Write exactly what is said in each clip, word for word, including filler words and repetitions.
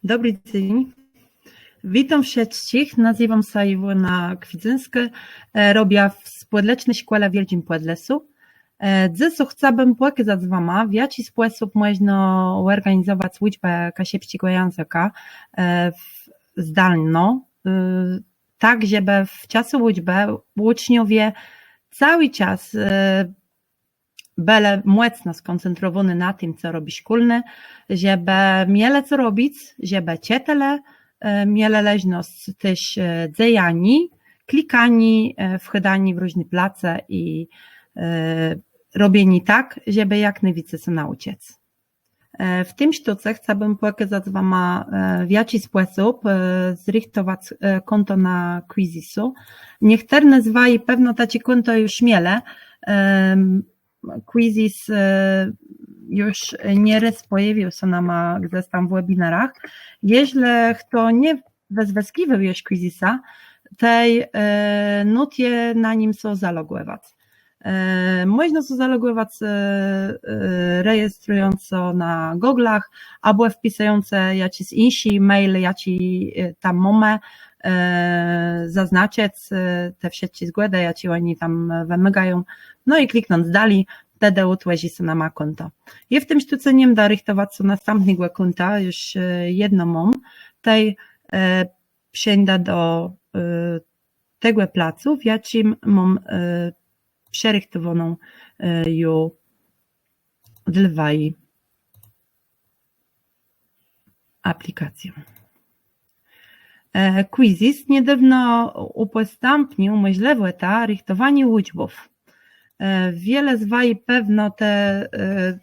Dobri dzéń. Witóm wszëtczich. Nazéwóm sã Iwóna Kwidzyńskô. E, robiã w Spòdleczny Szkòle w Wiôldżim Pòdlasu. E, dzysô chcałabëm pòkazac wama, w jaczi spòsób mòżna òrganizowac ùczbã kaszëbsczégò jãzëka, e, w, zdalno, e, tak, żebë w czasu ùczbë ùczniowie całi czas, e, bëlë mòcno skòncentrowóny na tim, co robi szkólny, żebë mielë co robic, żebë czëtelë, e, mielë leżnosc téż, e, dzejaniô, klikanô, e, wchôdanô w różné place i, e, robienô tak, żebë jak nôwicy sã naùczëc. E, w tim sztóce chcałabëm pòkazac wama, e, w jaczi spòsób, e, zrëchtowac, e, kònto na Quizizzu. Niechtërny z waji pewno taczé kònto ju mielë. Em, Quizizz, e, ju nierôz pòjôwiôł sã nama gdzes tam w webinarach. Jeżlë chto nie wëzwëskiwôł jesz Quizizza, tej, e, nót je na nim sã zalogòwac. E, mòżna sã zalogòwac, e, e, rejestrëjącë sã na Googlach, abò wpisëjącë jaczis jinszi mail, jaczi, e, tam mómë, e, zaznaczëc, e, te wszëtczé zgòdë, jaczé òni tam wëmôgają. No i kliknąc dali, tedë ùtwòrzi sã nama kònto. Jô w tim sztóce nie mdã rëchtowac so nastãpnégò kònta, ju, e, jedno móm. Tej, e, przeńdã do, e, tegò placu, w jaczim móm, e, przërëchtowóną, e, ju dlô waji aplikacjã. E, Quizizz niedôwno ùpòstãpnił mòżlëwòtã rëchtowaniô ùczbów. E, wiele z waji pewno te, e,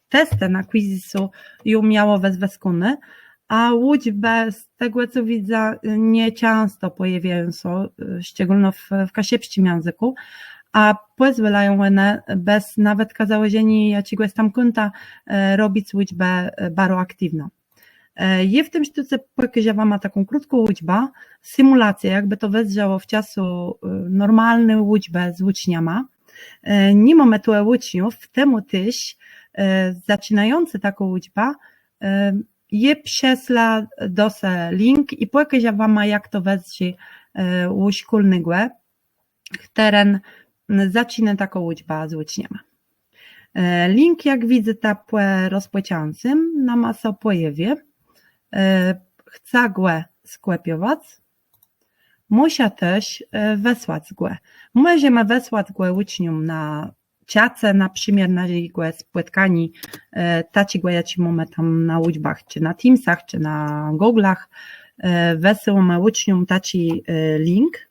testë na Quizizzu ju miało wëzwëskóné, a ùczbë, z tegò co widzã, nieczãsto pòjôwiają sã, e, szczególno w, w kaszëbsczim jãzëkù, a pòzwôlają òne bez nawetka założeniô jaczégòs tam kònta, e, robic ùczbã, e, baro aktiwno. E, jô w tim sztóce pòkôżã wama taką krótką ùczbã, symùlacjã, jakbë to wëzdrzało w czasu, e, normalny ùczbë z ùczniama. E, ni mómë tu ùczniów, temù téż, e, zaczinającë taką ùczbã, e, jô przesłã do se link i pòkôżã wama, jak to wëzdrzi, e, ù szkólnégò, chtëren zaczinô taką ùczbã z ùczniama. E, link, jak widzyta, pò rozpòczãcym nama sã pòjôwiô. E, chcã gò skòpiowac. Mùszã téż, e, wësłac gò. Mòżemë wësłac gò ùcznióm na czace, na przëmiôr na jegò spòtkanié, e, taczégò, jaczé mómë tam na ùczbach, czë na Teamsach, czë na Googlach. E, wësyłómë ùcznióm taczi, e, link.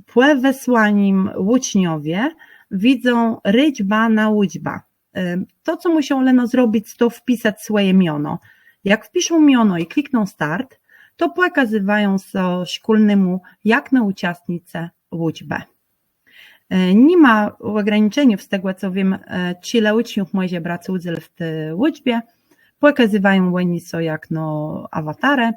Pò wësłanim ùczniowie widzą rôczbã na ùczbã. E, to, co mùszą leno zrobic, to wpisac swòje miono. Jak wpiszą miono i klikną start, to pòkazywają sã szkólnémù jakno ùczestnicë ùczbë. E, ni ma ògraniczeniów, z tegò co wiém, e, czile ùczniów mòże brac ùdzél w ti ùczbie. Pòkazywają òni sã jakno awatarë.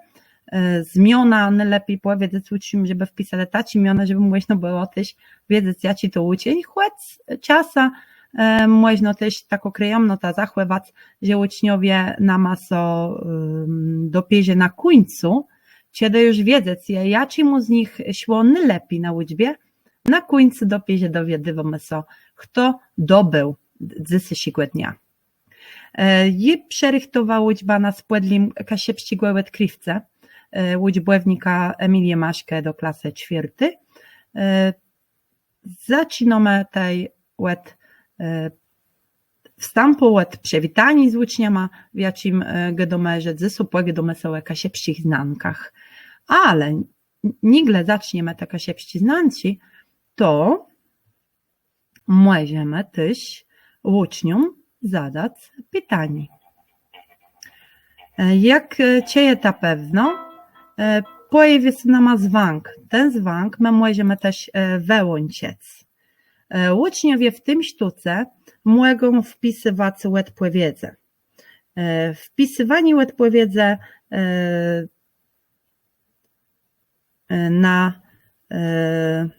E, z miona nôlepi pòwiedzec ùcznióm, żebë wpisalë taczé miona, żebë mòżno bëło téż wiedzec, jaczi to ùczéń, chòc czasã, e, mòżno téż taką krëjamnotã zachòwac, że ùczniowie nama sã, em, dopiérze na kùńcu, czedë ju wiedzec je, jaczémù z nich szło nôlepi na ùczbie, na kùńcu dopiérze dowiadiwómë sã, chto dobéł dzysészégò dnia. E, jô przërëchtowa ùczbã na spòdlim Kaszëbsczégò òdkrëwcë, e, ùczbòwnika Emilie Maszke do klasë czwiôrti. E, zaczinómë tej òd, e, wstãpù, òd przëwitaniô z ùczniama, w jaczim, e, gôdómë, że dzysô pògôdómë so ò kaszëbsczich znankach. Ale nigle zaczniemë te kaszëbsczé znanczi, to mòżemë téż ùcznióm zadac pitanié. E, jak, e, czëjeta pewno, e, pòjawi sã nama zwãk. Ten zwãk më mòżemë téż, e, wëłączëc. E, ùczniowie w tim sztóce mògą wpisëwac òdpòwiedzë. E, wpisywanié òdpòwiedzë, e, e, na, e,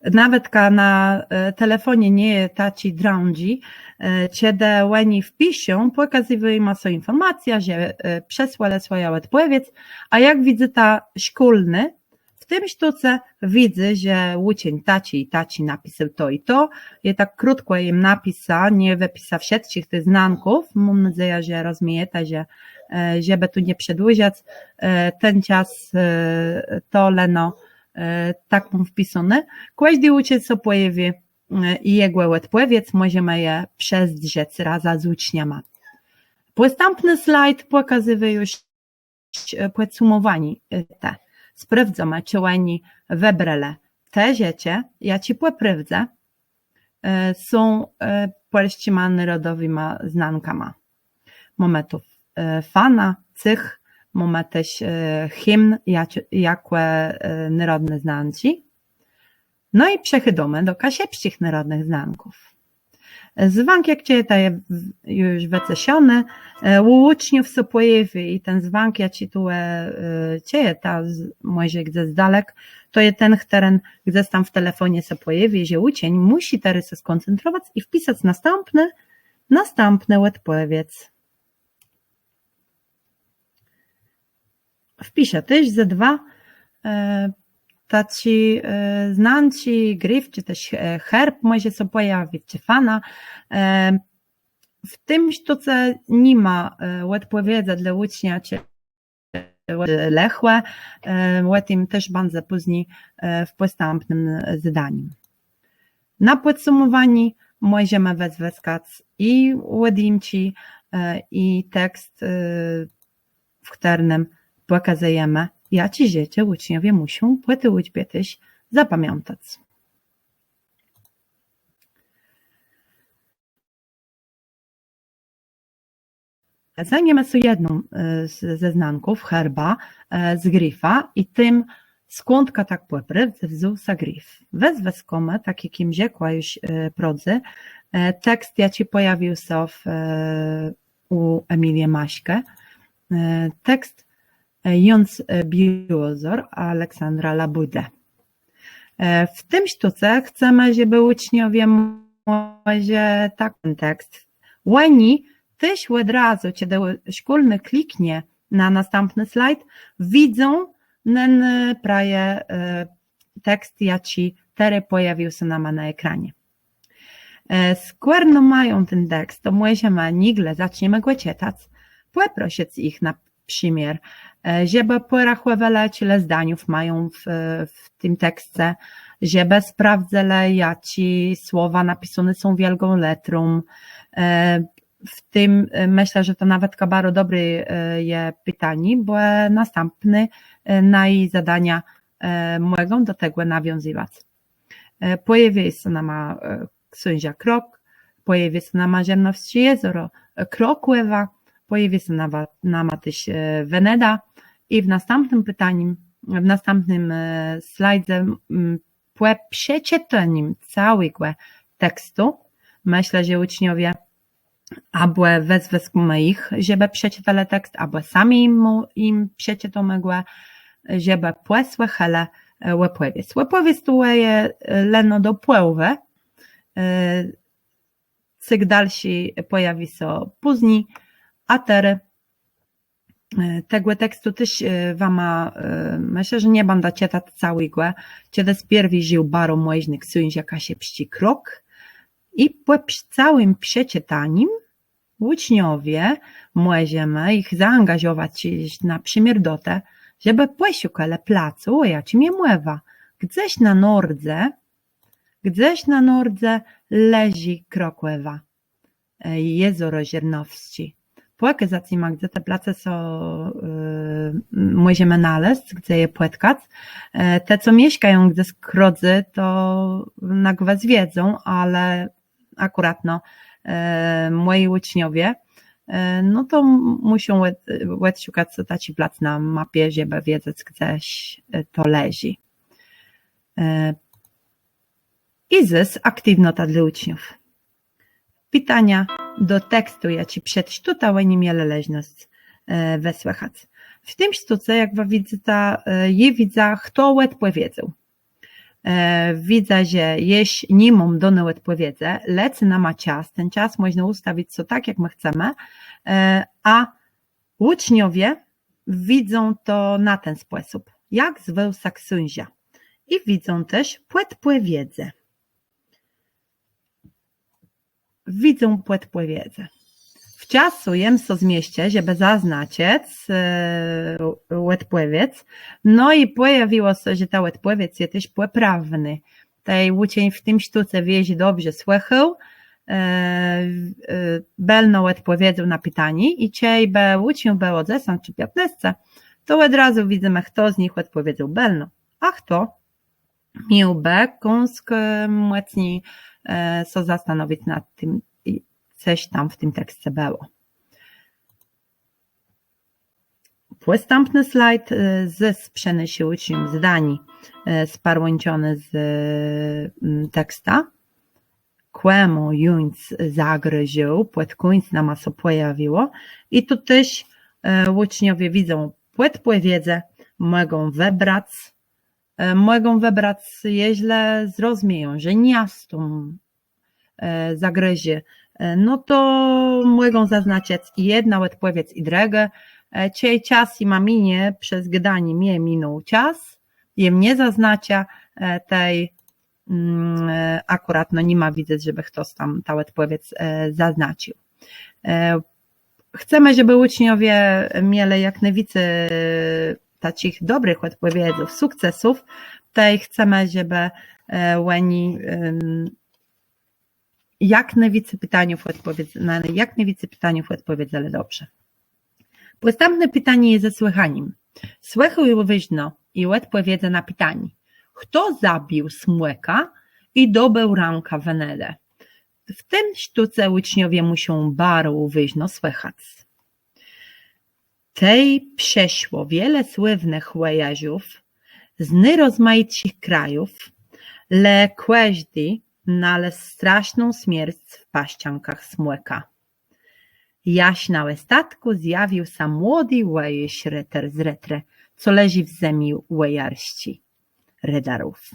Nawetka na, e, telefónie nie je taczi drãdżi, e, czedë òni wpiszą, pòkazywô jima sã infòrmacjô, że, e, przesłelë swòjã òdpòwiédz, a jak widzyta szkólny, w tim sztóce widzy, że ùczéń taczi i taczi napisôł to i to. Jô tak krótkò jim napisa, nie wëpisa wszëtczich tëch znanków. Móm nôdzejã, że rozmiejeta, że, e, żebë tu nie przedłużac, e, ten czas, e, to leno, e, tak móm wpisóné. Kòżdi ùczéń sã pòjawi, e, i jegò òdpòwiédz, mòżemë je przezdrzec razã z ùczniama. Pòstãpny slajd pòkazywô ju e, pòdsëmòwanié, e, te. Sprôwdzymë, czë òni wëbrelë te rzeczë, jaczé pò prôwdze, e, są, e, pòlsczima nôrodowima znankama. Mómë tu, e, fana, céch, mómë téż, e, himn, jak-, jakò, e, nôrodné znanczi. No i przechôdómë do kaszëbsczich nôrodnëch znanków. Zwãk, jak czëjeta, je w-, ju wëcëszony. E, ù ùczniów sã pòjawi i ten zwãk, jaczi tu, e, e, czëjeta, z-, mòże gdzes z dalek, to je ten, chtëren gdzes tam w telefónie sã pòjawi, że ùczéń mùszi terô sã skòncentrowac i wpisac nastãpny, nastãpny òdpòwiédz. Wpiszã téż ze dwa, e, taczé, e, znanczi, grif, czë téż, e, herb mòże sã pòjawic, czë fana. E, w tim sztóce ni ma, e, òdpòwiedzë dlô ùcznia, czë, e, lëchò. E, ò tim téż bãdze pózni, e, w pòstãpnym zadanim. Na pòdsëmòwanié mòżemë wëzwëskac i òdjimczi, e, i tekst, e, w chtërnym pòkazëjemë, jaczé rzeczë ùczniowie mùszą pò ti ùczbie téż zapamiãtac. Zajmiemë sã jedną, e, z, ze znanków, herbã, e, z grifa i tim, skądka tak pò prôwdze wzął sã grif. Wëzwëskómë, tak jak jem rzekła ju, e, prôwdã, e, tekst, jaczi pòjawił sã w, e, ù Emilie Maśke, e, tekst, e, Jąc, e, Biôłozor Aleksandra Labùdë. E, w tim sztóce chcemë, żebë ùczniowie mòże tak ten tekst. Òni téż òd razu, czedë szkólny kliknie na nastãpny slajd, widzą nen, e, prawie, e, tekst, jaczi terô pòjawił sã nama na ekranie. E, skòrno mają ten tekst, to mòże më nigle zaczniemë gò czëtac. Pòprosëc jich na przëmiôr, e, żebë pòrechòwelë, czile zdaniów mają w, w tim teksce, żebë sprôwdzëlë, jaczé słowa napisóné są wiôlgą lëtrą. E, w tim, e, mëszlã, że to nawetka baro dobré, e, je pitanié, bò nastãpné, e, naje zadania, e, mògą do tegò nawiązywac. E, pòjawi sã nama, e, ksążã Krok, pòjawi sã nama Żarnowsczé jezoro, e, Krokòwò, pòjawi sã nama, nama téż, e, Weneda i w nastãpnym pitanim, w nastãpnym, e, slajdze, m, pò przeczëtanim całégò tekstu, mëszlã, że ùczniowie abò wëzwëskómë jich, żebë przeczëtelë tekst, abò sami jim, jim przeczëtómë gò, żebë pòsłëchelë, e, òpòwiesc. Òpòwiesc tu je, e, leno do pòłowë, e, cyg dalszi pòjawi sã pózni, a terô, e, tegò tekstu téż, e, wama, e, mëszlã, że nie bãdã czëtac całégò, czedë pierwi Żił Baro Mòżny ksążã Kaszëbsczi Krok, i pò prz-, całim przeczëtanim ùczniowie, mòżemë jich zaangażowac na przëmiôr do te, żebë pòszukelë placu, ò jaczim je mòwa. Gdzes na nordze, gdzes na nordze leżi Krokòwò, e, jezoro Żarnowsczé. Pòkazac jima, gdze te place są, e, mòżemë nalezc, gdze je pòtkac. E, te, co mieszkają gdzes krócy, to na gwës wiedzą, ale akùratno, e, mòji ùczniowie, e, no to m-, mùszą òd-, òdszëkac taczi plac na mapie, żebë wiedzec, gdzes, e, to leżi. E, I zôs aktiwnota dlô ùczniów. Pitania do tekstu, jaczi przeczëtôł, òni mielë leżnosc, e, wësłëchac. W tim sztóce, jak wa widzyta, e, jô widzã, chto òdpòwiedzôł. Widzã, że jesz ni móm dóny òdpòwiedzë, lecy nama czas, ten czas mòżna ùstawic so tak, jak më chcemë, a ùczniowie widzą to na ten spòsób, jak zwôł sã ksążã. I widzą téż pòdpòwiedzë. Widzą pòdpòwiedzë. W czasu jem so zmiescył, żebë zaznaczëc òdpòwiédz. No i pòjawiło sã, że ta òdpòwiédz je téż pòprawnô. Tej ùczéń w tim sztóce wié, że dobrze słëchôł, bëlno òdpòwiedzôł na pitanié i czejbë ùczniów bëło dzesãc czë piãtnôsce, to òd razu widzymë, chto z nich òdpòwiedzôł bëlno, a chto miôłbë kąsk mòcni so zastanowic nad tim, co tam w tim teksce bëło. Pòstãpny slajd zôs przënôszô ùcznióm zdanié sparłãczoné z tekstã. Kòmù Jónc zagroził, pòd kùńc nama sã pòjawiło. I tu téż ùczniowie widzą pòdpòwiedzë, mògą wëbrac, mògą wëbrac, jeżlë zrozmieją, że niastą zagrożi, no to mògą zaznaczëc i jedną òdpòwiédz, i drëgą. Czej czas jima minie, przez gôdanié mie minął czas, jem nie zaznacza, tej akùrat no ni ma widzec, żebë chtos tam tã òdpòwiédz zaznacził. Chcemë, żebë ùczniowie mielë jak nôwicy taczich dobrëch òdpòwiedzów, sukcesów, tej chcemë, żebë òni jak nôwicy pitaniów òdpòwiedz-, na jak nôwicy pitaniów òdpòwiedzelë dobrze. Pòstãpné pitanié je ze słëchanim. Słëchôj ùwôżno i òdpòwiedzë na pitanié: Chto zabił smòka i dobéł rãkã Wenedë? W tim sztóce ùczniowie mùszą baro ùwôżno słëchac. Tej przëszło wiele słôwnëch wòjarzów z nôrozmajitszich krajów, le kòżdi nalôzł straszną smierc w paszczankach smòka. Jaż na òstatkù zjawił sã młodi wòjôrz Reter z Retrë, co leżi w zemi wòjarsczi Redarów.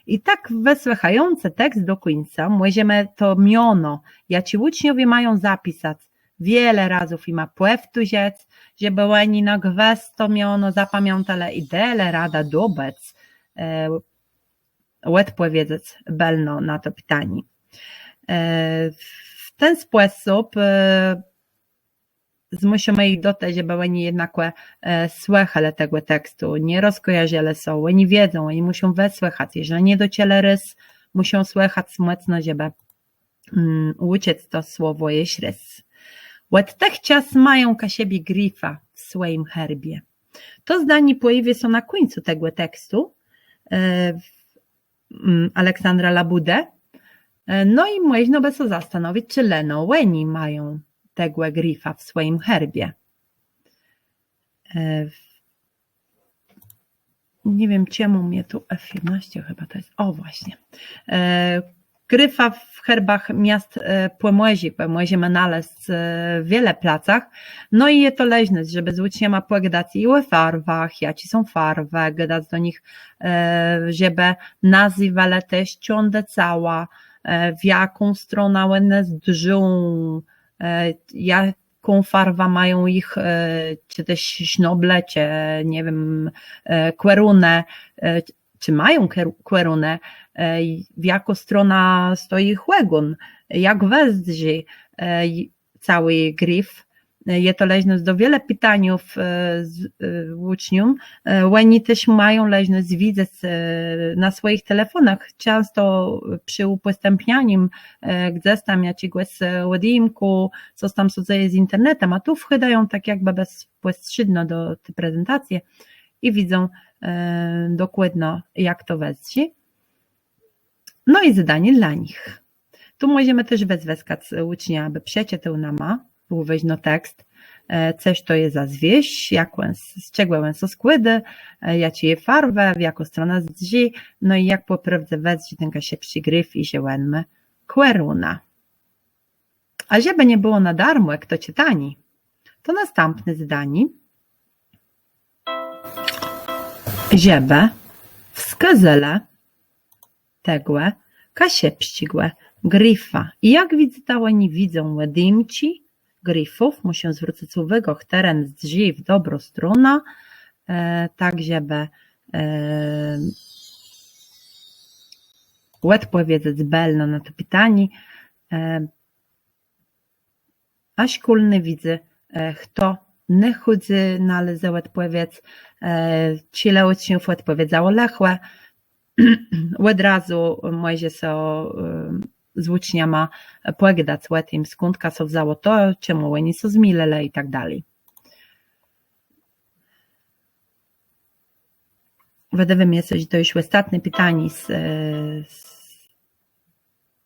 I tak wësłëchającë tekst do kùńca, mòżemë to miono, jaczé ùczniowie mają zapisac, wiele razów jima pòwtórzëc, żebë òni na gwës to miono zapamiãtelë i delë radã dobëc òdpòwiedzec bëlno na to pitanié. W ten spòsób zmùszimë jich do te, żebë òni jednakò słëchelë tegò tekstu, nie rozkòjarzëlë so, òni wiedzą, òni mùszą wësłëchac, jeżlë nie doczëlë rôz, mùszą słëchac mòcno, żebë ùczëc to słowò jesz rôz. Òd tëchczas mają Kaszëbi grifã w swòjim herbie. To zdanié pòjôwiô sã na kùńcu tegò tekstu Aleksandra Labùdë. No i mòżno bë sã zastanowic, czë leno òni mają tegò grifa w swòjim herbie. Nie wiém, czemù mie tu F jednôsce chëba to je. Ò, własnie. Grifa w herbach miast Pòmòrzégò mòżemë nalezc w wiele placach. No i je to leżnosc, żebë z ùczniama pògadac i ò farwach, jaczé są farwë, gadac do nich, żebë nazywelë téż cządë cała, w jaką stronã òne zdrzą, jaką farwã mają jich, czë téż sznoble, czë, nie wiém, kòrunë, czë mają kòrunë, w jaką stronã stoji jich ògón, jak wëzdrzi całi grif. Je to leżnosc do wiele pitaniów z ùczniów. Òni téż mają leżnosc widzec na swòjich telefónach. Czãsto przë ùpòstãpnianim gdzes tam jaczégòs òdjimkù, co tam sã dzeje z internetem, a tu wchôdają tak jakbë bezpòstrzédno do ti prezentacje i widzą dokładno, jak to wëzdrzi. No i zadanié dlô nich. Tu mòżemë téż wëzwëskac ùcznia, abë przeczëtôł nama ùwôżno tekst, cëż to je za zwiérz, jak òn, z czegò òn sã skłôdô, jaczé je farwë, w jaką stronã zdrzi, no i jak pò prôwdze wëzdrzi ten kaszëbsczi grif i że òn mô kòrunã. A żebë nie bëło na darmò, jak to czëtanié, to nastãpné zadanié, żebë wskôzelë tegò kaszëbsczégò grifa. I jak widzyta, òni widzą òdjimczi grifów, mùszą zwrócëc ùwôgã, chtëren zdrzi w dobrą stronã, e, tak żebë, e, òdpòwiedzec bëlno na to pitanié. E, a szkólny widzy, e, chto nôchùdzy nalézł òdpòwiédz, e, czile ùczniów òdpòwiedzało lëchò, òd razu mòże so, e, z ùczniama pògadac ò tim, skądka sã wzãło to, czemù òni sã zmilëlë i tak dali. Wëdôwô mie sã, że to ju òstatné pitanié z, e, z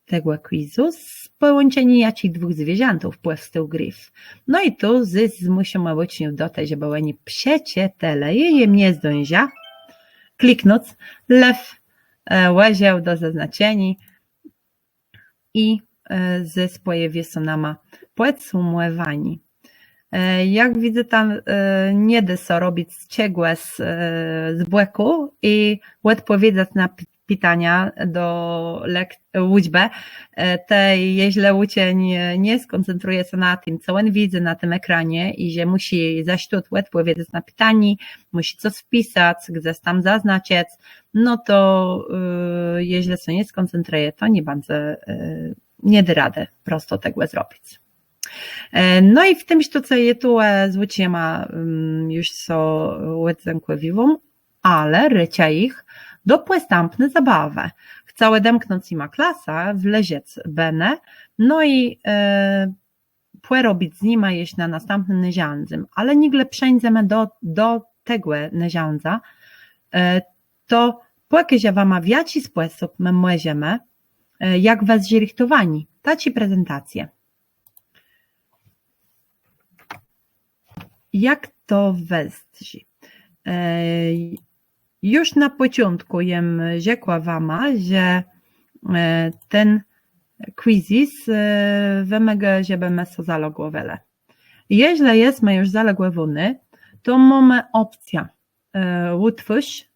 tegò quizu. Z pòłączeniô jaczich dwùch zwierzãtów pòwstôł grif? No i tu zôs zmùszimë ùczniów do te, żebë òni przeczëtelë. Jô nie zdąża kliknąc, lew, e, òrzeł do zaznaczeniô. I, e, zôs pòjawi sã nama pòdsëmòwanié. E, jak widzyta, e, nie dô sã robic czegòs, e, z bòkù i òdpòwiedzac na pi-, pitania do lek-, ùczbë. E, tej, jeżlë ùczéń, e, nie skòncentrëje sã na tim, co òn widzy na tim ekranie i że mùszi za sztót òdpòwiedzac na pitanié, mùszi cos wpisac, gdzes tam zaznaczëc, no to, e, jeżlë sã nie skòncentrëje, to nie bãdze, e, nie dô radë prosto tegò zrobic. E, no i w tim sztóce je tu, e, z ùczniama, mm, ju sã òdzãkòwiwóm, ale rôczã jich do pòstãpny zabawë. Chcã òdemknąc jima klasã, wleżec bënë, no i, e, pòrobic z nima jesz na nôstãpnym nôrzãdzym, ale nigle przeńdzemë do, do tegò nôrzãdza, e, to pòkôżã wama, w jaczi spòsób më mòżemë, e, jak wëzdrzi richtowanié taczi prezentacje. Jak to wëzdrzi? E, Ju na pòczątkù jem rzekła wama, że, e, ten quiz, e, wëmôgô, żebë më sã zalogòwelë. Jeżlë jesmë ju zalogòwóny, to mómë opcjã, e, ùtwórz,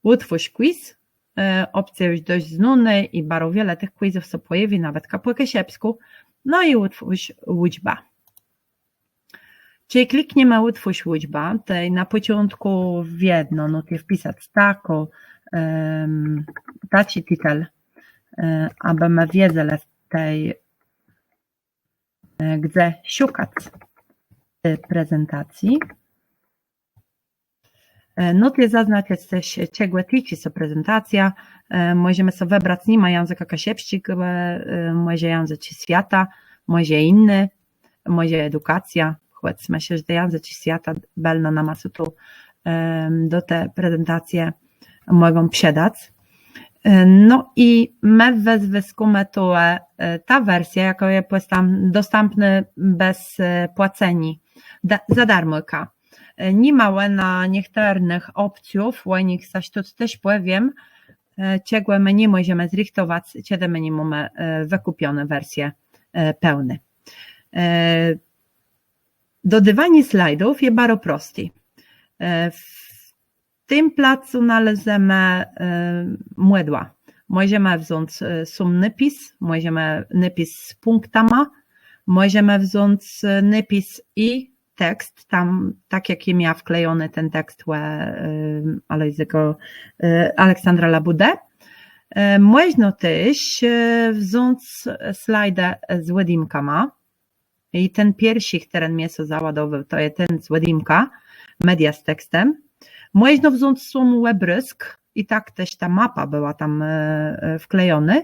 ùtwórz quiz, e, opcjô ju dosc znónô i baro wiele tëch quizów sã pòjawi, nawetka pò kaszëbskù, no i ùtwórz ùczbã. Czej klikniemë ùtwórz ùczbã, tej na pòczątkù wiedno nót je wpisac takô, em, taczi titel, e, abë më wiedzelë tej, e, gdze szëkac, e, prezentacji. E, nót je zaznaczëc téż, czegò ticzi sã prezentacjô. E, mòżemë so wëbrac, ni ma jãzëka kaszëbsczégò, e, mòże jãzëczi swiata, mòże jiny, mòże edukacjô, chòc mëszlã, że te jãzëczi swiata bëlno nama sã tu, em, do te prezentacje mògą przëdac. E, no i më wëzwëskómë tu, e, ta wersjô, jakô je pòstam-, dostãpnô bez, e, płaceniô. Da-, za darmò, ka. E, ni ma òna niechtërnëch opcjów, ò nich za sztót téż pòwiém, e, czegò më ni mòżemë zrichtowac, czedë më ni mómë, e, wëkùpioné wersje, e, pełné. E, dodôwanié slajdów je baro prosté. E, w tim placu nalézemë, e, mòdła. Mòżemë wząc, e, sóm nôpis, mòżemë nôpis z pùnktama, mòżemë wząc, e, nôpis i tekst, tam, tak jak jem mia wklejóny ten tekst ò, e, Alojzégò, e, Aleksandra Labùdë. E, mòżno téż, e, wząc slajdë z òdjimkama. I ten pierszi, chtëren mie sã załadowôł, to je ten z òdjimkã, media z tekstem. Mòżno wząc sóm òbrôzk i tak téż ta mapa bëła tam, e, e, wklejónô.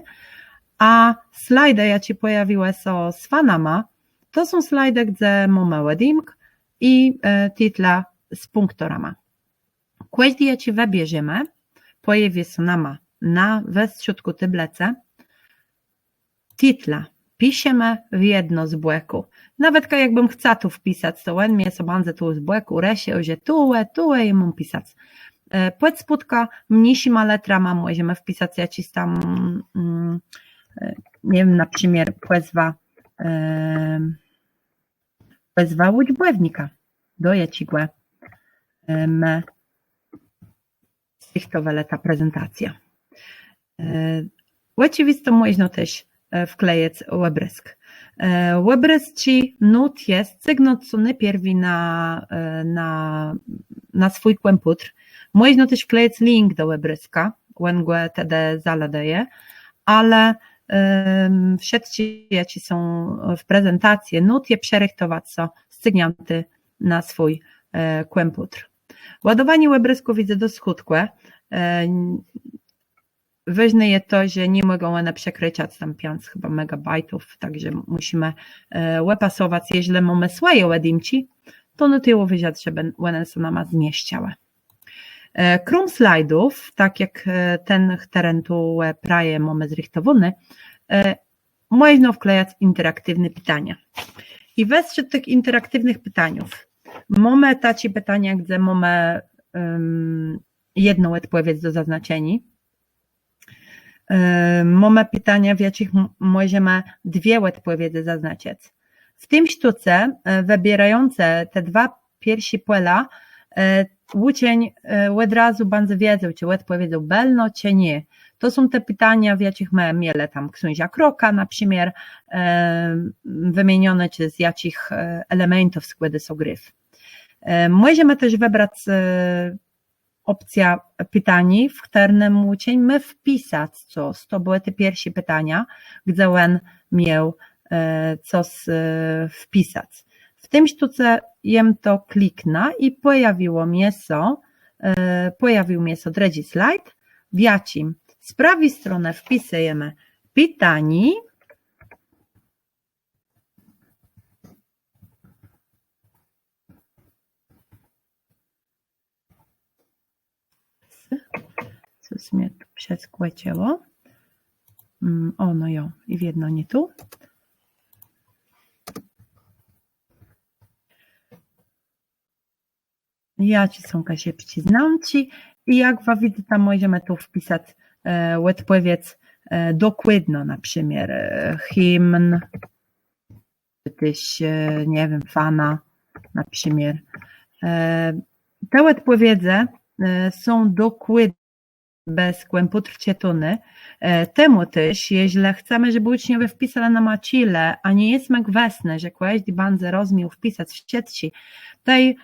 A slajdë, jaczé pòjawiłë sã z fanama, to są slajdë, gdze mómë òdjimk i, e, titla z pùnktorama. Kòżdi, jaczi wëbierzemë, pòjawi sã nama na westrzódkù tôblëcë. Titla piszemë wiedno z bòkù. Nawetka jakbëm chca tu wpisac, to òn mie sã bãdze tu z bòkù rësził, że tu, e, tu, e, i móm pisac. E, pòd spódka mniészima lëtrama mòżemë wpisac jaczis tam, mm, e, nie wiém, na przëmiôr pòzwa, e, pòzwa ùczbòwnika, do jaczégò, e, më zrichtowelë tã prezentacjã. E, Òczëwistò mòżno téż wklejec òbrôzk. Òbrôzczi nót je scygnąc so nôpierwi na, na, na swój kòmpùter. Mòżno téż wklejec link do òbrôzka, òn gò tedë zalôdëje, ale wszëtczé, jaczé są w prezentacje nót, je przërëchtowac so scygnãté na swój kòmpùter. Ładowanié òbrôzków jidze dosc chùtkò. Wôżné je to, że ni mògą òne przekraczac tam piãc chëba megabajtów, tak że mùszimë òpasowac, jeżlë mómë swòje òdjimczi, to nót je ùwôżac, żebë òne so nama zmiescëłë. Króm slajdów, tak jak ten, chtëren tu prawie mómë zrëchtowóny, mòżno wklejac interactiwné pitania. I westrzód tëch interactiwnëch pitaniów mómë taczé pitania, gdze mómë jedną òdpòwiédz do zaznaczeniô. Mómë pitania, w jaczich mòżemë dwie òdpòwiedzë zaznaczëc. W tim sztóce, wëbiérającë te dwa pierszé pòla, ùczéń òd razu bãdze wiedzôł, czë òdpòwiedzôł bëlno, czë nié. To są te pitania, w jaczich më mielë tam ksãżã Kroka na przëmiôr wëmienioné, czë z jaczich elementów skłôdô so grif. Mòżemë téż wëbrac opcjã pitaniô, w chtërnym ùczéń mô wpisac cos. To bëłë te pierszé pitania, gdze òn miôł cos wpisac. W tim sztóce jem to kliknã i pòjawiło mie so, pòjawił mie so drëdżi slajd, w jaczim z prawi stronë wpisëjemë pitanié, Cos mie tu przeskòczëło. Ò, no jo, i wiedno nié tu. Jaczé są kaszëbsczé znamczi? I jak wa widzyta, mòżemë tu wpisac òdpòwiédz dokładno, na przëmiôr himn, czë téż, nie wiém, fana, na przëmiôr. Te òdpòwiedzë są dokładno bez kòmpùter czëtóné. Temù téż, jeżlë chcemë, żebë ùczniowie wpisalë nama czile, a nie jesmë gwësny, że kòżdi bãdze rozmiôł wpisac wszëtczé, tej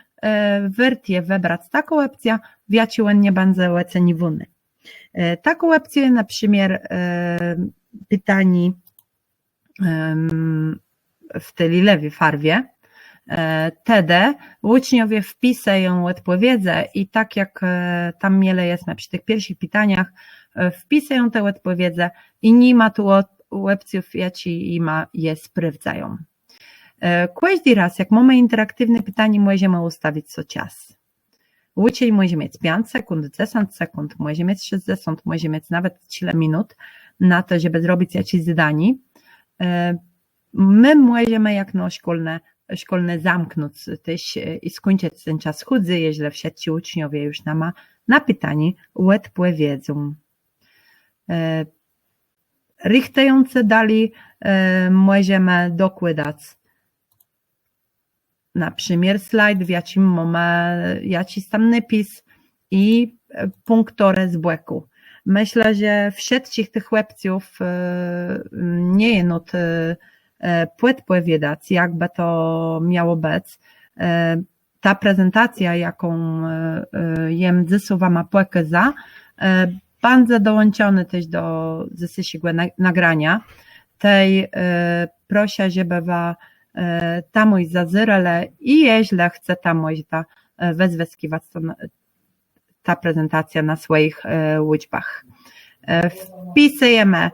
wôrt je wëbrac taką òpcjã, w jaczi òn nie bãdze òceniwóny. Taką òpcją je na przëmiôr pitanié w ti lilewi farwie. Tedë ùczniowie wpisëją òdpòwiedzë i tak jak tam mielë jesmë przë tëch pierszich pitaniach, wpisëją te òdpòwiedzë i ni ma tu òpcjów, jaczé jima je sprôwdzają. Kòżdi rôz, jak mómë interaktiwné pitanié, mòżemë ùstawic so czas. Ùczéń mòże miec piãc sekùnd, dzesãc sekùnd, mòże miec szescdzesąt, mòże miec nawet czile minut na to, żebë zrobic jaczés zadanié. Më mòżemë jakno szkólny, szkólny zamknąc téż i skùńczëc ten czas chùdzy, jeżlë wszëtcë ùczniowie ju nama na pitanié òdpòwiedzą. Richtëjącë dali, mòżemë dokłôdac na przëmiôr slajd, w jaczim mómë jaczis tam nôpis i pùnktorë z bòkù. Mëszlã, że wszëtczich tëch òpcjów nie je nót pòdpòwiadac, jak bë to miało bëc. Ta prezentacjô, jaką jem dzysô wama pòkôza, bãdze dołączonô téż do dzysészégò nagraniô. Tej proszã, żebë wa tam zazérelë i jeżlë chceta, mòżeta wëzwëskiwac tã prezentacjã na swòjich ùczbach. Wpisëjemë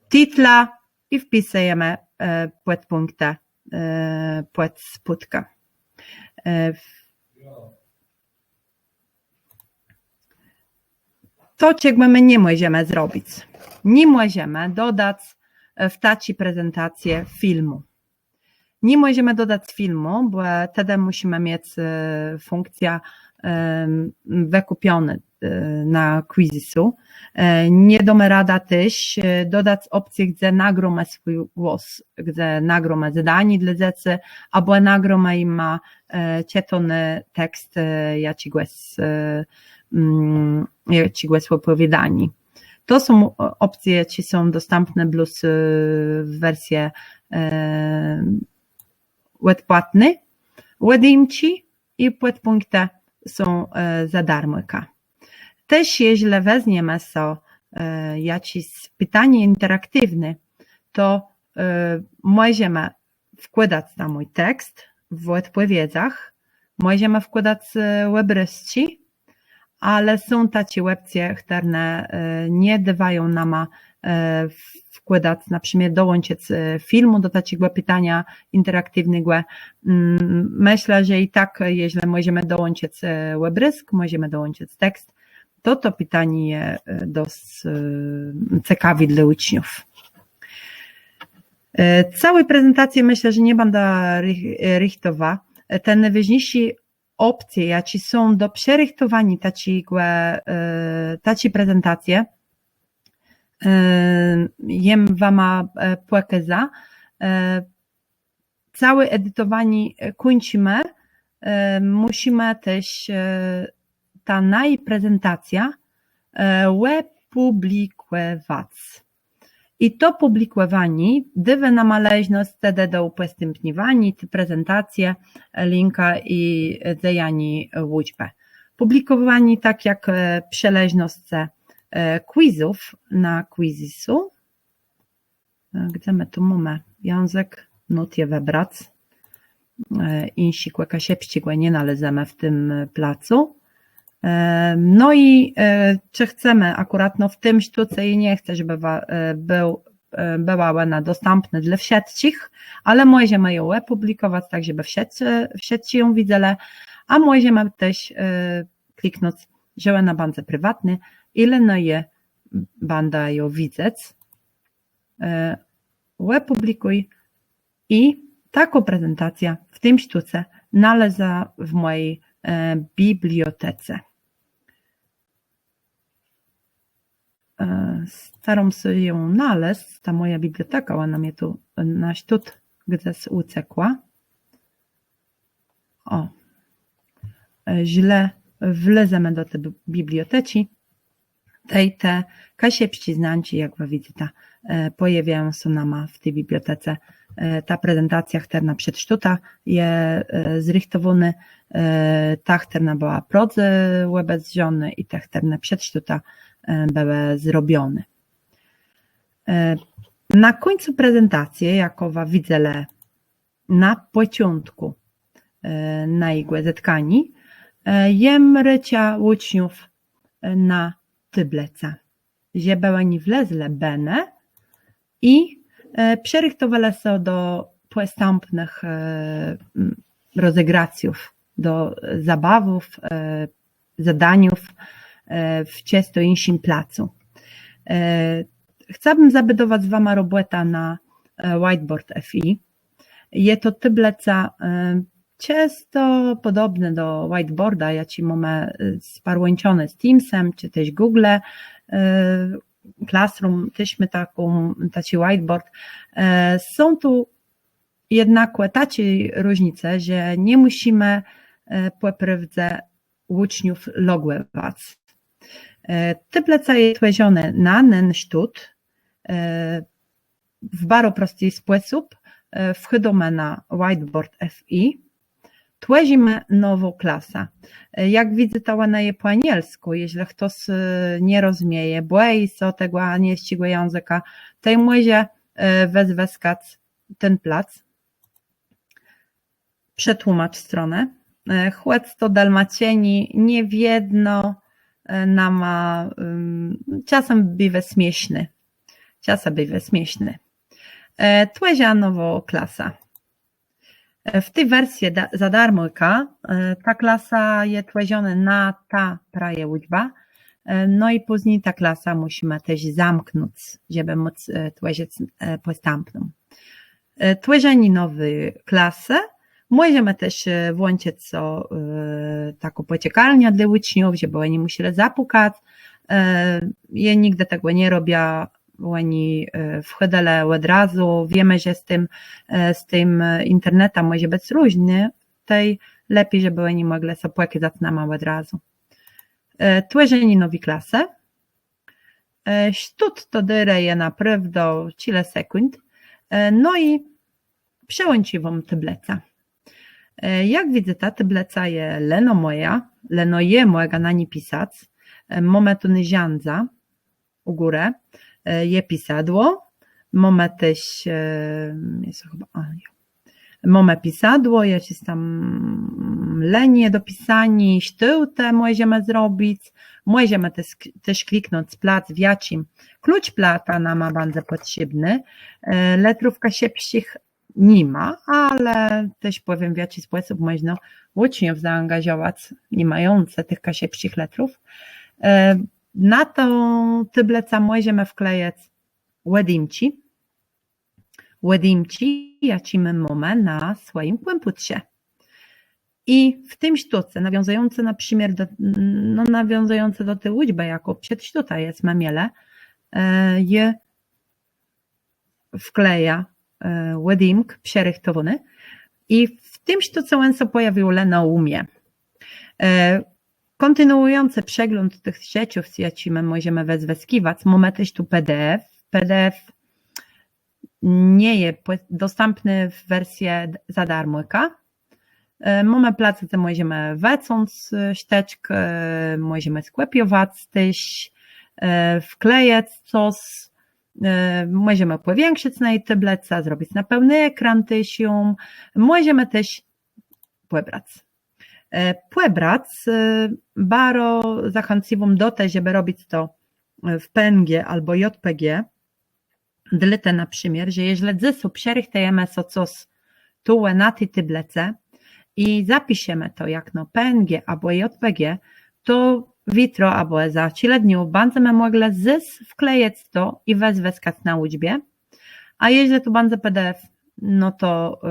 titla i wpisëjemë pòdpùnktë pòd spódkã. To, czegò më ni mòżemë zrobic. Ni mòżemë dodac w taczi prezentacje filmù. Ni mòżemë dodac filmù, bò tedë mùszimë miec fùnkcjã wëkùpioné na Quizisu. Nie dómë radã téż dodac òpcje, gdze nagrómë swój głos, gdze nagrómë zadanié dlô dzecy, abò nagrómë jima czëtóny tekst jaczégòs, jaczégòs òpòwiôdaniô. To są opcje, jaczé są dostãpné blós w wersji òdpłatny. Òdjimczi i pòdpùnktë są za darmò. Téż jeżlë wezniemë so jaczés pitanié interaktiwné, to mòżemë wkłôdac tam mój tekst w òdpòwiedzach, mòżemë wkłôdac òbrôzczi, ale są taczé òpcje, chtërne nie dôwają nama wkłôdac, na przëmiôr dołączëc filmù do taczégò pitaniô interaktiwnégò. Mëszlã, że i tak, jeżlë mòżemë dołączëc òbrôzk, mòżemë dołączëc tekst, to to pitanié je dosc cekawé dlô ùczniów. Całi prezentacje, mëszlã, że nie bãdã rëchtowa. Te nôwôżniészé opcje, jaczé są do przërëchtowaniô taczi prezentacje, jem wama pòkôza. Całé editowanié kùńczimë. Mùszimë téż tã najã prezentacjã òpùblikòwac. I to pùblikòwanié dôwô nama leżnosc tedë do ùpòstãpniwaniô ti prezentacje, linka i dzejaniô ùczbë. Pùblikòwanié, tak jak przëleżnoscë quizów na Quizizzu. Gdze më tu mómë jãzëk? Nót je wëbrac. Jinszégò kaszëbsczégò nie nalezemë w tim placu. No i czë chcemë akùratno w tim sztóce, i nie chcã, żebë bëła òna dostãpnô dlô wszëtczich, ale mòżemë jã òpùblikòwac tak, żebë wszëtcë jã widzelë, a mòżemë téż kliknąc, że òna bãdze priwatnô, i le no jã bãdã jã widzec. Òpùblikùj. I takô prezentacjô w tim sztóce nalazła w mòji bibliotece. Staróm sã jã nalezc, ta mòja biblioteka, òna mie tu na sztót gdzes ùcekła. Ò, żlë wlezemë do ti biblioteczi, tej te kaszëbsczé znanczi, jak wa widzyta, pòjôwiają sã nama w ti bibliotece. Ta prezentacjô, chtërna przed sztótã je zrëchtowónô, ta, chtërna bëła prodze òbezdrzónô, i te, chtërne przed sztótã bëłë zrobioné. Na kùńcu prezentacje, jakò wa widzelë na pòczątkù najégò zetkaniô, jem rôcza ùczniów na tôblëcã, żebë òni wlezlë bënë i przërëchtowelë sã do pòstãpnëch rozegracjów, do zabawów, zadaniów w czësto jinszim placu. Chcałabëm zabédowac wama robòtã na Whiteboard F I. Je to tôblëca czësto pòdobnô do whiteboarda, jaczi mómë sparłãczony z Teamsã, czë téż Google Classroom, téż mô taką, taczi whiteboard. Są tu jednakò taczé różnice, że nie mùszimë pò prôwdze ùczniów logòwac. Tôblëca je twòrzonô na nen sztót, w baro prosti spòsób. Wchôdómë na Whiteboard F I, twòrzimë nową klasã. Jak widzyta, òna je pò anielskù, jeżlë chtos nie rozmieje, bòji sã tegò anielsczégò jãzëka, tej mòże wëzwëskac ten plac. Przetłumacz stronę. Chòc to dalmaczenié nie wiedno nama, czasã biwô smiészné. Czasã biwô smiészné. Twòrzã nową klasã. W ti wersji za darmò ta klasa je twòrzonô na tã prawie ùczbã. No i pózni tã klasã mùszimë téż zamknąc, żebë móc twòrzëc pòstãpną. Twòrzenié nowi klasë. Mòżemë téż włączëc so taką pòczekalniã dlô ùczniów, żebë òni mùszelë zapùkac. Jô nigdë tegò nie robia, òni wchòdzëlë òd razu. Wiémë, że z tim, z tim internetã mòże bëc różnie, tej lepi, żebë òni mòglë so pòkôzac nama òd razu. Twòrzenié nowi klasë. Sztót to dérë je naprôwdã czile sekùnd. No i przëłącziwóm tôblëcã. Jak widzyta, tôblëca je leno mòja, leno jô mògã na ni pisac. Mómë tu nôrzãdza ù górë, je pisadło, mómë téż, mómë pisadło, jaczés tam linië do pisaniô, sztôłtë mòżemë zrobic, mòżemë téż kliknąc plac, w jaczim klucz placka nama bãdze pòtrzébny. Lëtrów kaszëbsczich ni ma, ale téż pòwiém, w jaczi spòsób mòżno ùczniów zaangażowac, ni mającë tëch kaszëbsczich lëtrów. Na tã tôblëcã mòżemë wklejec òdjimczi, òdjimczi, jaczé më mómë na swòjim kòmpùtrze. I w tim sztóce, nawiązëjącë na przëmiôr do, no, nawiązëjącë do ti ùczbë, jaką przed sztótã jesmë mielë, je wkleja òdjimk przërëchtowóny. I w tim sztóce òn sã pòjawił leno ù mie. Kòntinuùjącë przegląd tëch rzeczów, jaczé më mòżemë wëzwëskiwac, mómë téż tu PDF. PDF nie je dostãpny w wersji za darmò. Mómë plac, dze mòżemë wëcąc sztëczk, mòżemë skòpiowac téż, wklejec cos, mòżemë pòwiãkszëc na ti tôblëce, zrobic na pełny ekran téż jã, mòżemë téż pòbrac. Pòbrac, baro zachãcywóm do te, żebë robic to w PNG abò JPG. Dlôte na przëmiôr, że jeżlë dzysô przërëchtëjemë so cos tu na ti tôblëce i zapiszemë to jakno PNG abò JPG, to witro abò za czile dniów bãdzemë mòglë zôs wklejec to i wëzwëskac na ùczbie. A jeżlë to bãdze PDF, no to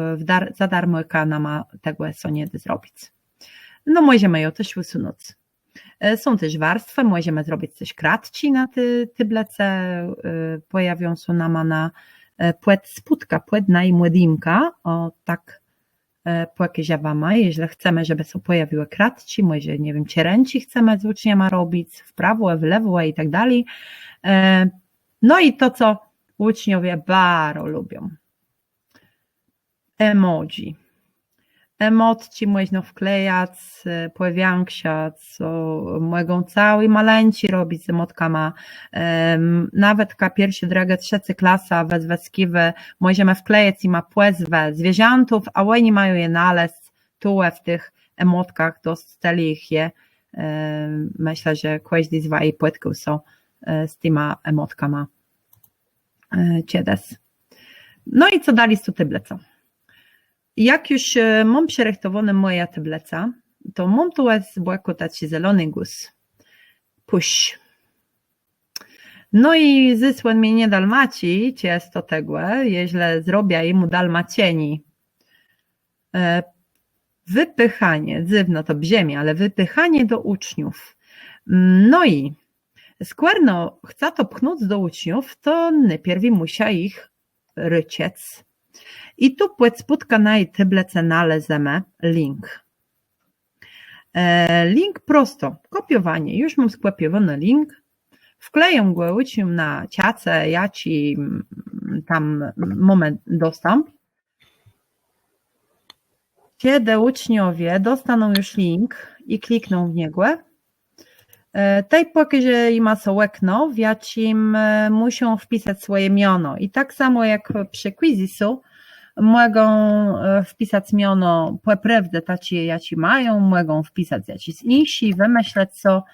za darmò nama tegò so nie dô zrobic. No mòżemë jã téż ùsënąc. Są téż warstwë, mòżemë zrobic téż kratczi na ti tôblëce. Pòjawią sã nama na pòd spódka, pòd najim òdjimka, ò tak, pòkôżã wama, jeżlë chcemë, żebë sã pòjawiłë kratczi, mòże, nie wiém, czerënczi chcemë z ùczniama robic, w prawò, w lewò i tak dali. No i to, co ùczniowie baro lubią. Emoji. Emotczi mòżno wklejac, pòwiãkszac, mògą całé maleńczi robic z emotkama. Nawetka pierszô, drëgô, trzecô klasa wëzwëskiwô, mòżemë wklejac jima pòzwë zwierzãtów, a òni mają je nalezc tu w tëch emotkach, dosc tëli jich je. Mëszlã, że kòżdi z waji pòtkôł sã z tima emotkama czedës. No i co dali z tą tôblëcą? Jak ju móm przërëchtowóną mòjã tôblëcã, to móm tu z bòkù taczi zelony guz. Pùsz. No i zôs òn mie nie dalmacy, czë je to tegò, jeżlë zrobiã jemù dalmacenié. Wëpëchanié, dzywno to brzëmi, ale wëpëchanié do ùczniów. No i skòrno chcã to pchnąc do ùczniów, to nôpierwi mùszã jich rëszëc. I tu pòd spódka na ti tôblëce nalezemë link. Link prosto, kòpiowanié. Ju móm skòpiowóny link. Wklejóm gò ùcznióm na czace, jaczi tam mómë dostãp. Czedë ùczniowie dostóną ju link i klikną w niegò, tej pòkôże jima sã òkno, w jaczim mùszą wpisac swòje miono. I tak samò jak przë quizzu mògą wpisac miono pò prôwdze taczé, jaczé mają, mògą wpisac jaczés jinszé, wëmëslec so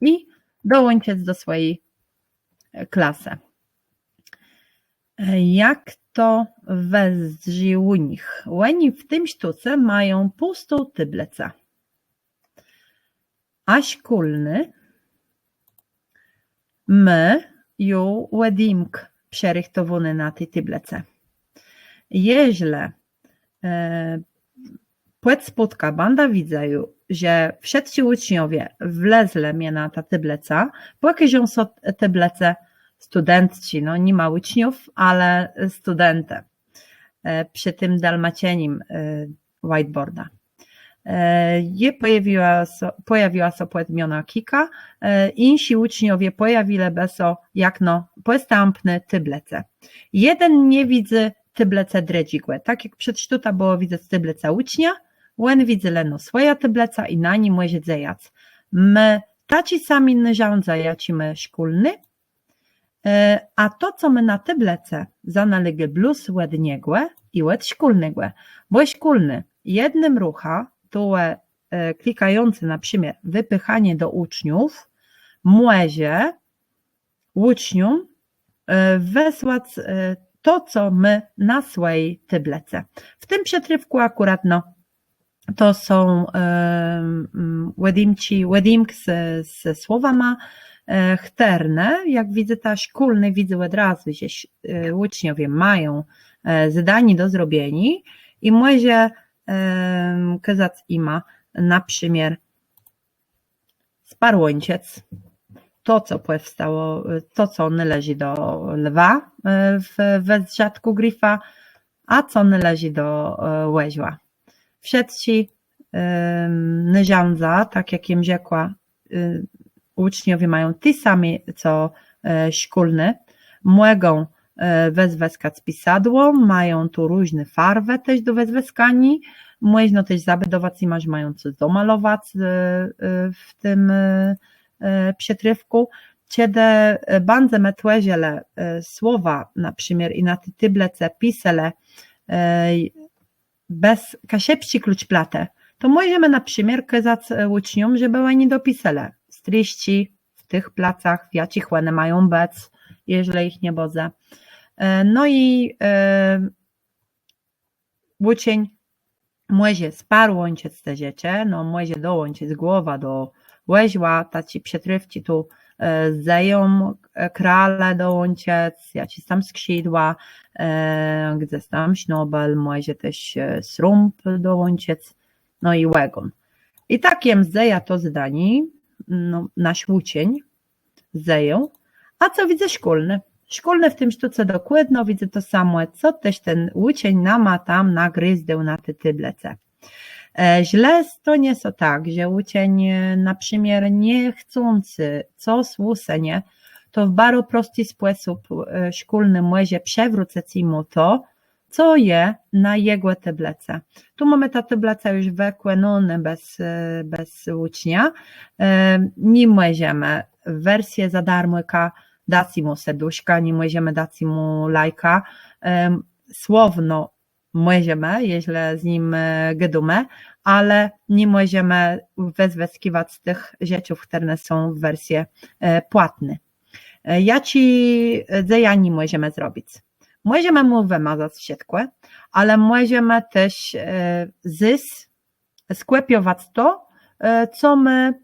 i dołączëc do swòji klasë. Jak to wëzdrzi ù nich? Òni w tim sztóce mają pùstą tôblëcã. A szkólny mô ju òdjimk przërëchtowóny na ti tôblëce. Jeżlë pòd spódka bãdã widza ju, że wszëtcë ùczniowie wlezlë mie na tã tôblëcã, pòkôżą sã tôblëce studentczi, no ni ma ùczniów, ale studentë przë tim dalmacenim whiteboarda. Je pòjawiła sã pòdmiana Kika. Jinszi ùczniowie pòjawilë bë sã jakno pòstãpné tôblëce. Jeden nie widzy tôblëcë drëdżégò. Tak jak przed sztótã bëło widzec tôblëcã ùcznia, òn widzy leno swòjã tôblëcã i na ni mòże dzejac. Mô taczé samé nôrzãdza, jaczé mô szkólny. A to, co mô na tôblëcë, zanôlégô blós òd niegò i òd szkólnégò. Bò szkólny jednym ruchã, to je klikający na przëmiôr wëpëchanié do ùczniów, mòże ùcznióm wësłac to, co mô na swòji tôblëcë. W tim przëtrôfkù akùratno to są òdjimczi òdjimk ze słowama, chtërne, jak widzyta, szkólny widzy òd razu, że ùczniowie mają zadanié do zrobieniô i mòże kôzac jima na przëmiôr sparłãczëc to, co pòwstało, to, co nôleżi do lwa we wrzatkù Grifa, a co nôleżi do òrzła. Wszëtczé nôrzãdza, tak jak jem rzekła, ùczniowie mają te same co szkólny, mògą wëzwëskac pisadło, mają tu różné farwë téż do wëzwëskaniô. Mòżno téż zabédowac jima, że mają cos domalowac w tim przëtrôfkù. Czedë bãdzemë twòrzëlë słowa na przëmiôr i na ti tôblëcë piselë bez kaszëbsczi klucz platë, to mòżemë na przëmiôr kôzac ùcznióm, żebë òni dopiselë strëżczi w tëch placach, w jaczich òne mają bëc, jeżlë jich nie bãdze. No i ùczéń mòże sparłãczëc te rzeczë, no mòże dołączëc głowã do òrzła, taczé przëtrôfczi tu dzeją, krale dołączëc, jaczés tam skrzidła, gdzes tam sznobel, mòże téż srąb dołączëc, no i ògón. I tak jem zdzeja to zadanié, no, nasz ùczéń zdzeje. A co widzy szkólny? Szkólny w tim sztóce dokładno widzy to samò, co téż ten ùczéń nama tam nagrizdôł na ti tôblëcë. Żlë stónie sã tak, że ùczéń na przëmiôr niechcący cos ùsënie, to w baro prosti spòsób szkólny mòże przewrócëc jimù to, co je na jegò tôblëcë. Tu mómë tã tôblëcã ju wëkònóną bez ùcznia. Ni mòżemë w wersji za darmò dac jimù serduszka, ni mòżemë dac jimù lajka. Słowno mòżemë, jeżlë z nim gôdómë, ale ni mòżemë wëzwëskiwac tëch rzeczów, chtërne są w wersji płatny. Jaczé dzejanié mòżemë zrobic? Mòżemë mù wëmazac wszëtkò, ale mòżemë téż zôs skòpiowac to, co mô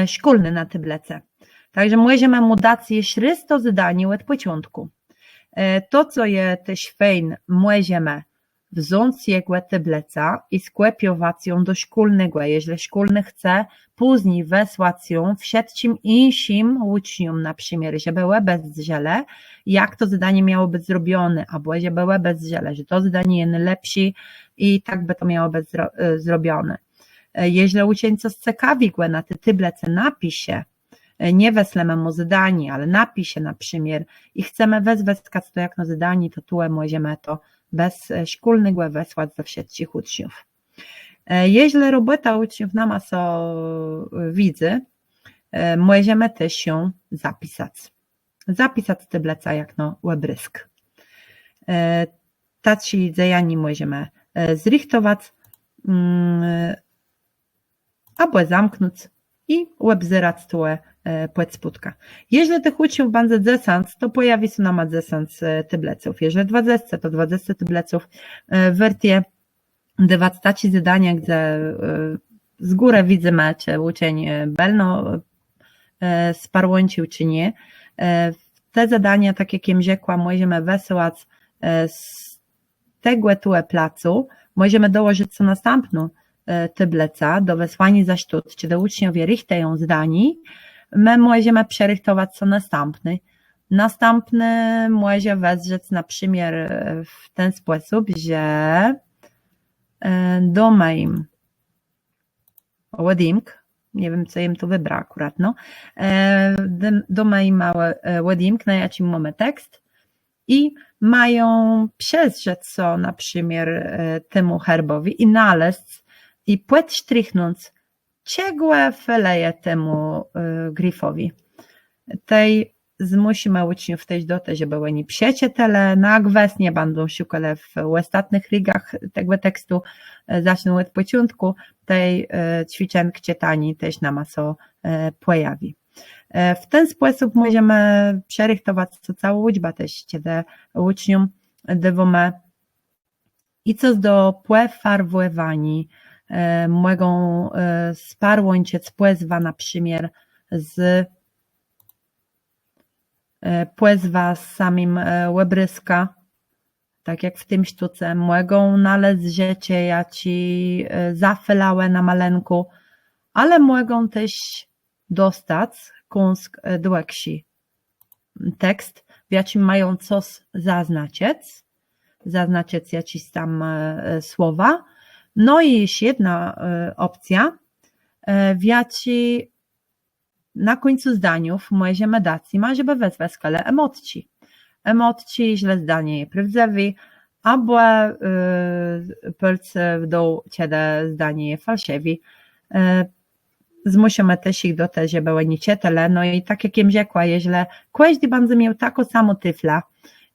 szkólny na tôblëcë. Tak że mòżemë mù dac jesz rôz to zadanié òd pòczątkù. To, co je téż fejn, mòżemë wząc jegò tôblëcã i skòpiowac jã do szkólnégò, jeżlë szkólny chce pózni wësłac jã wszëtczim jinszim ùcznióm, na przëmiôr, żebë òbezdrzelë, jak to zadanié miało bëc zrobioné, abò żebë òbezdrzelë, że to zadanié je nôlepszé i tak bë to miało bëc zrobioné. Jeżlë ùczéń cos cekawégò na ti tôblëcë napisze, nie wëslemë mù zadanié, ale napisze na przëmiôr i chcemë wëzwëskac to jakno zadanié, to tu mòżemë to bez szkólnégò wësłac do wszëtczich ùczniów. Jeżlë robòta ùczniów nama sã widzy, mòżemë téż jã zapisac. Zapisac tôblëcã jakno òbrôzk. Taczé dzejanié mòżemë zrëchtowac abò zamknąc i òbzerac to pòd spódkã. Jeżlë tëch ùczniów bãdze dzesãc, to pòjawi sã nama dzesãc tôblëców. Jeżlë dwadzesce, to dwadzesce tôblëców. Wôrt je dôwac taczé zadania, gdze z górë widzymë, czë ùczéń bëlno sparłãcził, czë nié. Te zadania, tak jak jem rzekła, mòżemë wësyłac z tegò tu placu, mòżemë dołożëc so nastãpną tôblëcã do wësłaniô za sztót, czedë ùczniowie rëchtëją zadanié, më mòżemë przërëchtowac so nastãpny. Nastãpny mòże wëzdrzec na przëmiôr w ten spòsób, że dómë jim òdjimk, nie wiém, co jem tu wëbra akùratno, e, dóm-, dómë jima ò-, e, òdjimk, na jaczim mómë tekst i mają przezdrzec sã na przëmiôr, e, temù herbòwi i nalezc i pòdsztrichnąc, czegò felëje temù, e, grifowi. Tej zmùszimë ùczniów téż do te, żebë òni przeczëtelë, na gwës nie bãdą szukelë w òstatnëch ridżach tegò tekstu, e, zaczną òd pòczątkù, tej, e, cwiczënk czëtaniô téż nama sã, e, pòjawi. E, w ten spòsób mòżemë przërëchtowac całą ùczbã téż, czedë ùcznióm dôwómë i cos do pòfarwòwaniô, e, mògą, e, sparłãczëc pòzwã na przëmiôr z, e, pòzwã z samim, e, òbrôzkã, tak jak w tim sztóce, mògą nalezc rzeczë, jaczé, e, zafelałë na malënkù, ale mògą téż dostac kąsk, e, dłëgszi tekst, w jaczim mają cos zaznaczëc, zaznaczëc jaczés tam, e, słowa. No i jesz jedna, e, òpcjô, e, w jaczi na kùńcu zdaniów mòżemë dac jima, żebë wëzwëskelë emòtczi. Emòtczi, jeżlë zdanié je prôwdzëwé, abò, e, pôlc w dół, czedë zdanié je falszëwé. E, zmùszimë téż jich do te, żebë òni czëtelë. No i tak jak jem rzekła, jeżlë kòżdi bãdze miôł taką samą tôflã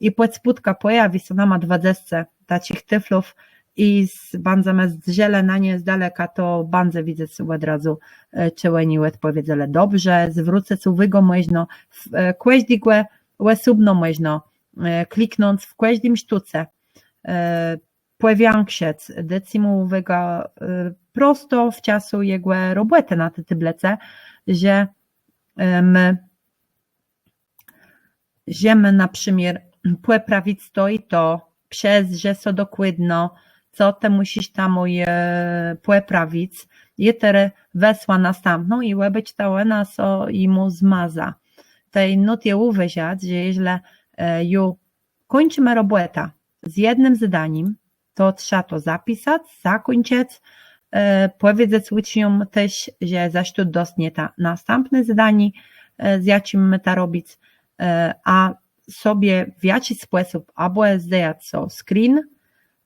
i pòd spódkã pòjawi sã nama dwadzesce taczich tôflów i z-, bãdzemë zdrzelë na nie z daleka, to bãdze widzec òd razu, e, czë òni òdpòwiedzelë dobrze, zwrócëc ùwôgã mòżno, w-, e, kòżdégò òsóbno mòżno, e, kliknąc w kòżdim sztóce, e, pòwiãkszëc, dôwôc mù ùwôgã, e, prosto w czasu jegò robòtë na ti tôblëce, że, e, më, że më na przëmiôr pòprawic to i to, przezdrzë so dokładno, co të mùszisz tam, e, pòprawic, jô terô wësłã nastãpną i òbôcz, ta òna sã jimù zmaza. Tej nót je ùwôżac, że jeżlë, e, ju kùńczimë robòtã z jednym zadanim, to trzeba to zapisac, zakùńczëc, e, pòwiedzec ùcznióm téż, że za sztót dostónieta nastãpné zadanié, e, z jaczim mô ta robic, e, a sobie w jaczis spòsób abò zdzejac so screen,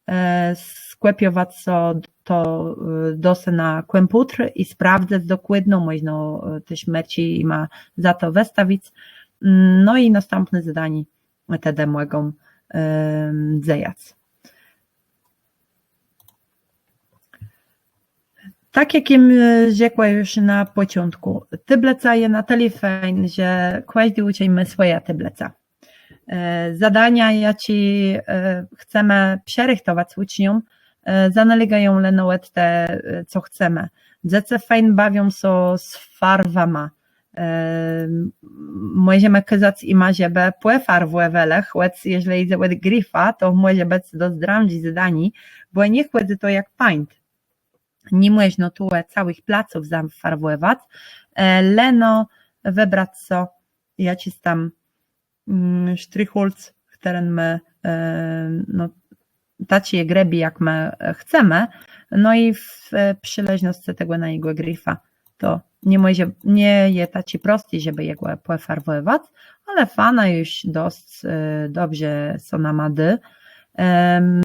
e, skòpiowac so to, e, do se na kòmpùter i sprawdzëc dokładno, mòżno, e, téż mòżesz jima za to wëstawic. Mm, no i nastãpné zadanié tedë mògą, em, dzejac. Tak jak jem, e, rzekła ju na pòczątkù, tôblëca je na tëli fejn, że kòżdi ùczeń mô swòjã tôblëcã. E, zadania, jaczé, e, chcemë przërëchtowac ùcznióm, e, zanôlégają leno òd te, e, co chcemë. Dzecë fejn bawią sã z farwama, e, mòżemë kôzac jima, żebë pòfarwòwelë, chòc jeżlë jidze ò grifã, to mòże bëc dosc drãdżé zadanié, bò nie chòdzy to jak paint. Ni mòżno tu całëch placów zafarwòwac, e, leno wëbrac so jaczis tam, mm, sztrichòlc, chtëren më, e, no, taczi je grëbi, jak më, e, chcemë. No i w, e, przëleżnoscë tegò najégò grifa to nie mòże, nie je taczi prosti, żebë jegò pòfarwòwac, ale fana ju dosc, e, dobrze so nama dô. Em,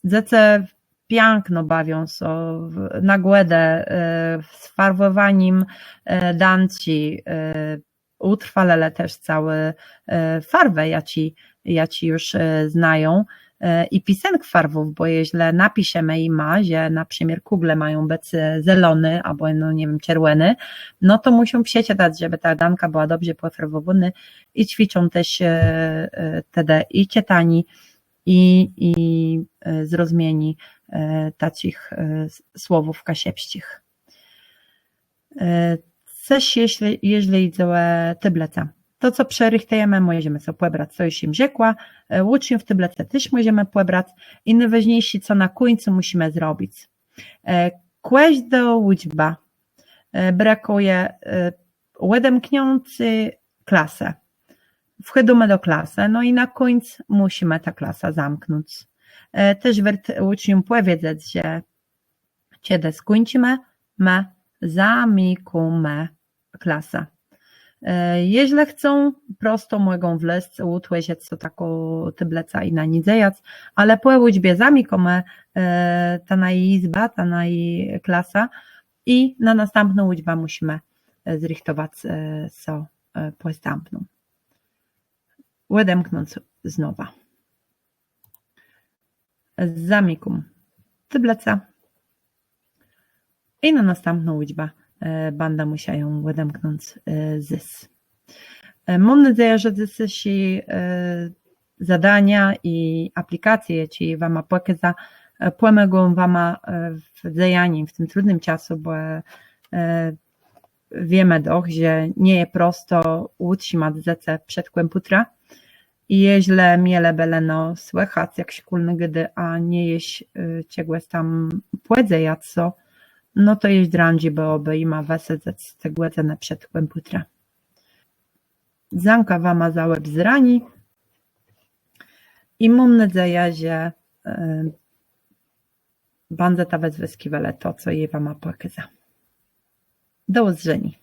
dzecë piãkno bawią so w, na Gòdë, e, z farwòwanim, e, dãczi, e, ùtrwalëlë téż całé, e, farwë, jaczé, jaczé ju, e, znają, e, i pisënk farwów, bò jeżlë napiszemë jima, że na przëmiôr kùgle mają bëc, e, zeloné abò, no, nie wiém, czerwòné, no to mùszą przeczëtac, żebë ta dãka bëła dobrze pòfarwòwónô i cwiczą téż, e, e, tedë i czëtanié, i, i, e, zrozmienié, e, taczich, e, s-, słowów kaszëbsczich. E, cos jesz, jeżlë jidze ò tôblëcã. To, co przërëchtëjemë, mòżemë so pòbrac, co ju jem rzekła. E, ùczniów w tôblëce téż mòżemë pòbrac. I nôwôżniészé, co na kùńcu mùszimë zrobic. E, kòżdô ùczba, e, brëkùje, e, òdemkniãcô klasë. Wchôdómë do klasë, no i na kùńc mùszimë tã klasã zamknąc. E, téż wôrt ùcznióm pòwiedzec, że czedë skùńczimë, më zamikómë klasã. Jeżlë chcą, prosto mògą wlezc, ùtwòrzëc so taką tôblëcã i na ni dzejac, ale pò ùczbie zamikómë tã naji jizbã, tã naji klasã i na nastãpną ùczbã mùszimë zrichtowac so pòstãpną. Òdemknąc znowa. Zamikóm tôblëcã. I na nastãpną ùczbã bãdã mùsza jã òdemknąc zôs. Móm nôdzejã, że dzysészi zadania i aplikacje, jaczé wama pòkôza, pòmògą wama w dzejanim w tim trudnym czasu, bò wiémë doch, że nie je prosto ùtrzëmac dzecë przed kòmpùtrã. I jeżlë mielë bë leno słëchac, jak szkólny gôdô, a nie jesz czegòs tam pòdzejac so, no to jesz drãdżi bëłobë jima wësedzec te gòdzënë przed kòmpùtrã. Dzãka wama za òbzéranié i móm nôdzejã, że bãdzeta wëzwëskiwelë to, co jô wama pòkôza. Do ùzdrzeniô.